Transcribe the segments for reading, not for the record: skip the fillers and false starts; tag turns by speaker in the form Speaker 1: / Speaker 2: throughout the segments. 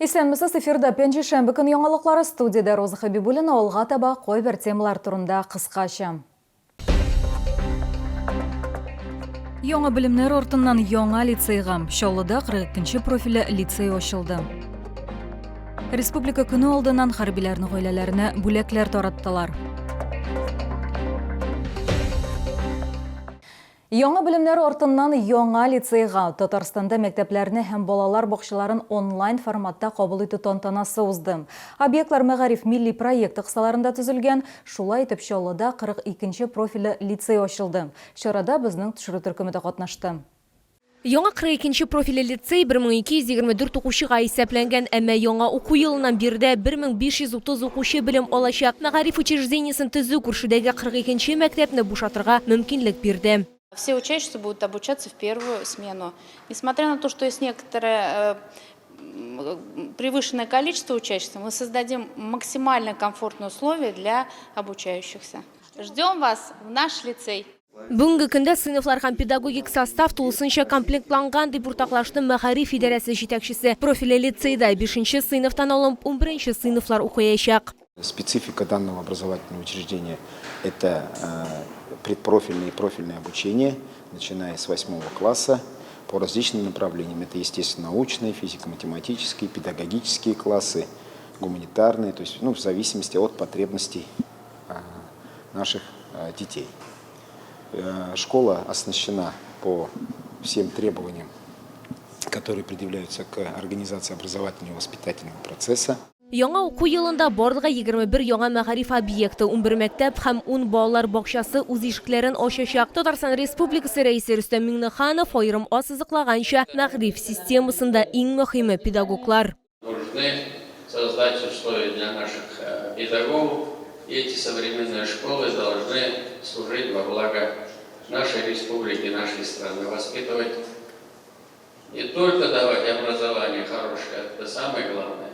Speaker 1: Исәнмесез, эфирда Пәнҗешәмбе көн яңалыклары, студиядә Роза Хәбибуллина, алга таба кайбер темалар турында кыскача. Яңа белемнәр артыннан яңа лицейга. Чаллыда 42 нче профильле лицей ачылды. Республика көне алдыннан хәрбиләрнең гаиләләренә бүләкләр тараттылар. Яңа белемнәр артыннан яңа лицейга, Татарстанда мәктәпләрне һәм балалар бакчаларын онлайн форматта кабул итү тантанасы узды. Объектлар Мәгариф милли проекты кысаларында төзелгән. Шулай итеп, Чаллыда 42 нче профильле лицей ачылды. Чарада безнең төшерү төркеме дә катнашты.
Speaker 2: Яңа 42 нче профильле лицей 1224 укучыга исәпләнгән, әмма яңа уку елыннан биредә 1530 укучы белем алачак. Мәгариф учреждениесен төзү күршедәге 42 нче мәктәпне бушатырга мөмкинлек бирде.
Speaker 3: Все учащиеся будут обучаться в первую смену. Несмотря на то, что есть некоторое превышенное количество учащихся, мы создадим максимально комфортные условия для обучающихся. Ждем вас в наш лицей!
Speaker 2: Бүгенге көндә сыйныфлар һәм педагогик состав тулысынча комплектланган, дип уртаклашты мәгариф идарәсе җитәкчесе. Профильле лицейда бишенче сыйныфтан алып унберенче сыйныфлар укыячак.
Speaker 4: Специфика данного образовательного учреждения – это предпрофильное и профильное обучение, начиная с восьмого класса по различным направлениям. Это естественно-научные, физико-математические, педагогические классы, гуманитарные, то есть, ну, в зависимости от потребностей наших детей. Школа оснащена по всем требованиям, которые предъявляются к организации образовательного и воспитательного процесса.
Speaker 2: Яңа уку елында барлыгы 21 яңа мәгариф объекты, 11 мәктәп һәм 10 балалар бакчасы үз ишекләрен ачачак. Татарстан Республикасы Рәисе Рөстәм Миңнеханов аерым ассызыклаганча, мәгариф системасында иң мөһиме, педагоглар.
Speaker 5: Нужны создать условия для наших педагогов, и эти современные школы должны служить во благо нашей республики, нашей страны, воспитывать не только давать образование хорошее, это самое главное,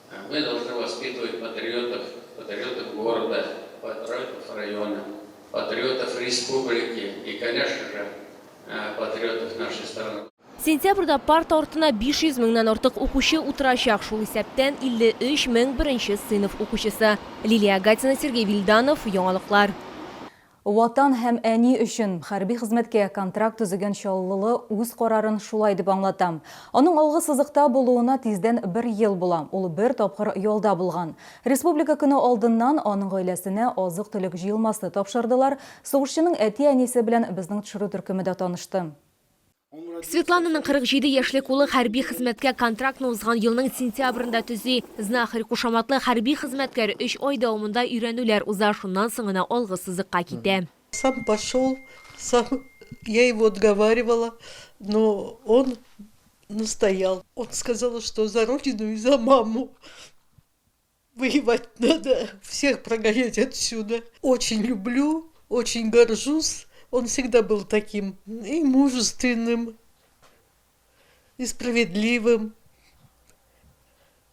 Speaker 5: а мы должны воспитывать патриотов, патриотов города, патриотов района, патриотов республики и, конечно же, патриотов нашей страны.
Speaker 2: Сентябрьдә парта артына 500 меңнән артык укучы утырачак, шул исәптән 53 мең беренче сыйныф укучысы. Лилия Гатина, Сергей Вильданов, Яңалыклар.
Speaker 1: Ватан һәм әни өчен хәрби хезмәткә контракт төзегән чаллылы үз карарын шулай дип аңлата. Аның алгы сызыкта булуына тиздән бер ел була. Ул бер тапкыр ялда булган. Республика көне алдыннан аның гаиләсенә азык-төлек җыелмасы тапшырдылар. Сугышчының әти-әнисе белән безнең төшерү төркеме дә танышты.
Speaker 2: Светлананың 47 яшьлек улы хәрби хезмәткә контрактны узган елның сентябрендә төзи. Знахарь кушаматлы хәрби хезмәткәр өч ай дәвамында өйрәнүләр уза, шуннан соң гына алгы сызыкка китә.
Speaker 6: Сам пошел, сам, я его отговаривала, но он настоял. Он сказал, что за родину и за маму. Воевать надо, всех прогонять отсюда. Очень люблю, очень горжусь. Он всегда был таким и мужественным, и справедливым.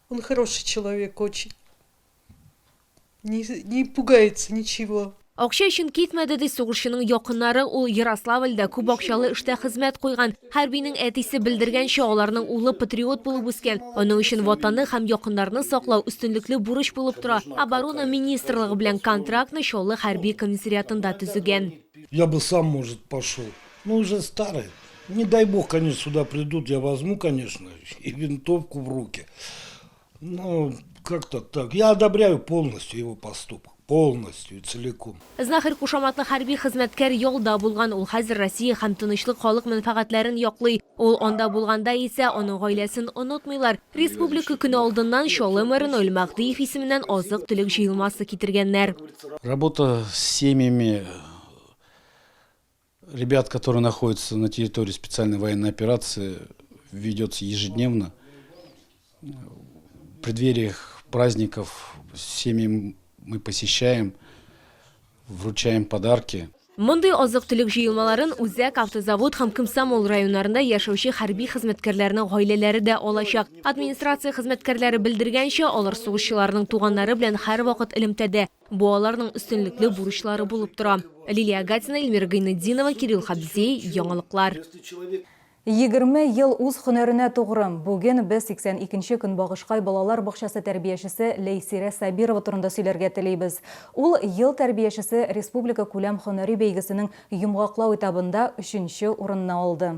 Speaker 6: Он хороший человек очень. Не, не пугается ничего.
Speaker 2: Акча өчен китмәде, ди сугышчының якыннары. Ул Ярославльдә күп акчалы эштә хезмәт куйган. Хәрбинең әтисе белдергәнчә, аларның улы патриот булып үскән. Аның өчен Ватанны һәм якыннарны саклау өстенлекле бурыч булып тора. Оборона министрлыгы белән контрактны Чаллы хәрби комиссариатында төзегән.
Speaker 7: Я бы сам, может, пошел. Но уже старый. Не дай бог, конечно, сюда придут, я возьму, конечно, и винтовку в руки. Ну, как-то так. Я одобряю полностью его поступок. Полностью и целиком.
Speaker 2: Знахарь кушаматлы хәрби хезмәткәр ялда булган. Ул хәзер Россия һәм тынычлык халык мәнфәгатьләрен яклый. Ул анда булганда исә аның гаиләсен онытмыйлар. Республика көне алдыннан Чаллы мэры Наил Мәһдиев исеменнән азык-төлек җыелмасы китергәннәр.
Speaker 8: Работа с семьями ребят, которые находятся на территории специальной военной операции, ведется ежедневно. В преддвериях праздников семьи мы посещаем, вручаем подарки.
Speaker 2: Мондый азык-төлек җыелмаларын Үзәк, Автозавод һәм Комсомол районнарында яшәүче хәрби хезмәткәрләрнең гаиләләре дә алачак. Администрация хезмәткәрләре белдергәнчә, алар сугышчыларның туганнары белән һәрвакыт элемтәдә. Бу аларның өстенлекле бурычлары булып тора. Лилия Гатина, Эльмира Гайнетдинова, Кирилл Хабзей, Яңалыклар.
Speaker 1: 20 ел үз һөнәренә тугры. Бүген без 82 нче Көнбагышкай балалар бакчасы тәрбиячесе Ләйсирә Сабирова турында сөйләргә телибез. Ул Ел тәрбиячесе республика күләм һөнәри бәйгесенең йомгаклау этабында өченче урынны алды.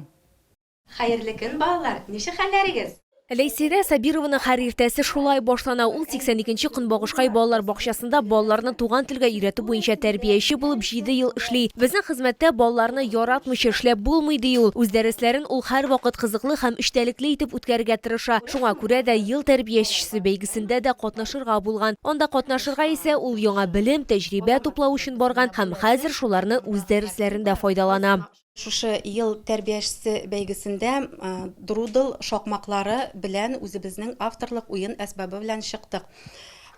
Speaker 9: Хәерле көн, балалар, ничек хәлләрегез?
Speaker 2: Ләйсирә Сабированың һәр иртәсе шулай башлана. Ул 82 нче Көнбагышкай балалар бакчасында балаларны туган телгә өйрәтү буенча тәрбияче булып җиде ел эшли. Безнең хезмәттә балаларны яратмыйча эшләп булмый, ди ул. Үз дәресләрен ул һәрвакыт кызыклы һәм эчтәлекле итеп үткәрергә тырыша. Шуңа күрә дә Ел тәрбиячесе бәйгесендә дә катнашырга булган. Анда катнашырга исә ул яңа белем, тәҗрибә туплау өчен барган һәм хәзер шуларны үз дәресләрендә файдалана.
Speaker 9: Шушы Ел тәрбиячесе бәйгесендә Друдл шакмаклары белән үзебезнең авторлык уен әсбабы белән чыктык.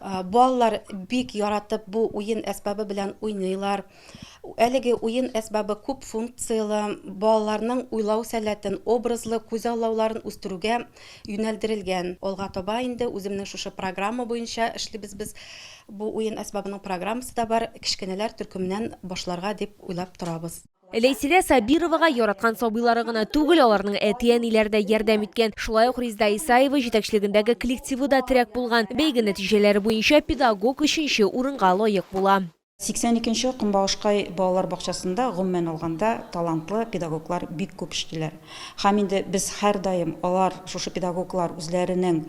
Speaker 9: Балалар бик яратып бу уен әсбабы белән уйныйлар. Әлеге уен әсбабы күп функцияле, балаларның уйлау сәләтен, образлы күзаллауларын үстерүгә юнәлдерелгән. Алга таба инде үземнең шушы программа буенча эшлибез без. Бу уен әсбабының программасы да бар, кечкенәләр төркеменнән башларга дип уйлап торабыз.
Speaker 2: Ләйсирә Сабировага яраткан сабыйлары гына түгел, аларның әти-әниләре дә ярдәм иткән. Шулай ук Резеда Исаева җитәкчелегендәге коллективы да терәк булган. Бәйге нәтиҗәләре буенча педагог өченче урынга лаек була.
Speaker 10: 82 нче Көнбагышкай балалар бакчасында, гомумән алганда, талантлы педагоглар бик күп эшлиләр. Һәм инде без һәрдаим алар, шушы педагоглар үзләренең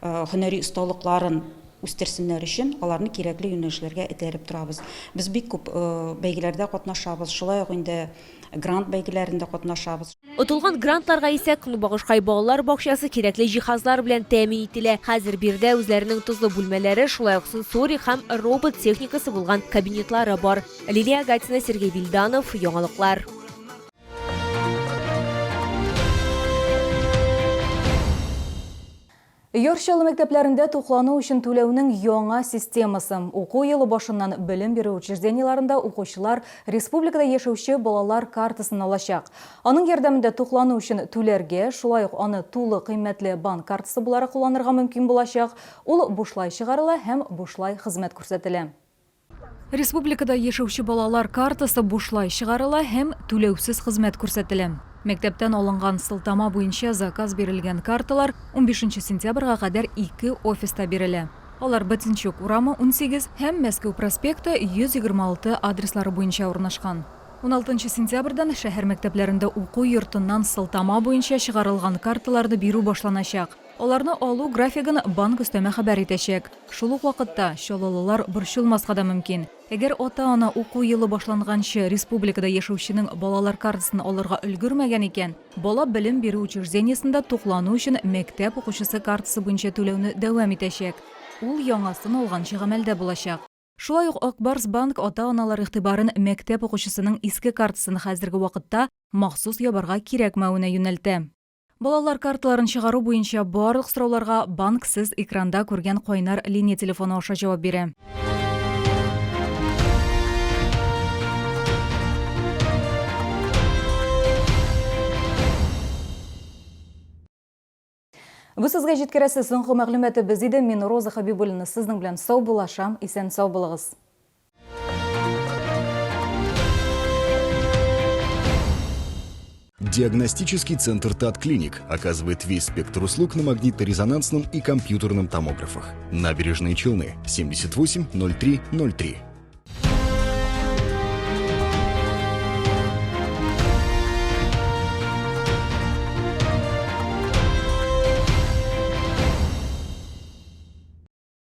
Speaker 10: һөнәри осталыкларын үстерсеннәр өчен, аларны кирәкле юнәлешләргә этәреп торабыз. Без бик күп бәйгеләрдә катнашабыз, шулай ук инде грант бәйгеләрендә катнашабыз.
Speaker 2: Отылган грантларга исә Көнбагышкай балалар бакчасы кирәкле җиһазлар белән тәэмин ителә. Хәзер биредә үзләренең тозлы бүлмәләре, шулай ук сенсорик һәм робот техникасы булган кабинетлары бар. Лилия Гатина, Сергей Вильданов, Яңалыклар.
Speaker 1: Яр Чаллы мәктәпләрендә туклану өчен түләүнең яңа системасы. Уку елы башыннан белем бирү учреждениеләрендә укучылар республикада яшәүче балалар картасын алачак. Аның ярдәмендә туклану өчен түләргә, шулай ук аны тулы кыйммәтле банк картасы буларак кулланырга мөмкин булачак. Ул бушлай чыгарыла һәм бушлай хезмәт күрсәтелә. Республикада яшәүче балалар картасы бушлай чыгарыла һәм түләүсез хезмәт күрсәтелә. Мәктәптән алынган сылтама буенча заказ бирелгән карталар унбишенче сентябрьгә кадәр ике офиста бирелә. Алар Батенчук урамы, 18 һәм Мәскәү проспекты, 126 адреслары буенча урнашкан. Уналтынчы сентябрьдән шәһәр мәктәпләрендә уку йортыннан сылтама буенча чыгарылган карталарны бирү башланачак. Аларны алу графигын банк өстәмә хәбәр итәчәк. Шул ук вакытта, чаллылылар борчылмаска да мөмкин. Әгәр ата-ана уку елы башланганчы республикада яшәүченең балалар картасын алырга өлгермәгән икән, бала белем бирү учреждениесендә туклану өчен мәктәп укучысы картасы буенча түләүне дәвам итәчәк. Ул яңасын алганчы гамәлдә булачак. Шулай ук Ак Барс Банк ата-аналар игътибарын мәктәп укучысының иске картасын хәзерге вакытта махсус ябарга кирәкмәвенә юнәлтә. Балалар карталарын чыгару буенча барлык сорауларга банк сез экранда күргән кайнар линия телефоны аша җавап бирә. Бу сезгә җиткерәсе соңгы мәгълүматыбыз иде. Мин Роза Хабибуллина сезнең белән саубуллашам. Исән-сау булыгыз.
Speaker 11: Диагностический центр ТАТ-Клиник оказывает весь спектр услуг на магнитно-резонансном и компьютерном томографах. Набережные Челны, 78 03 03.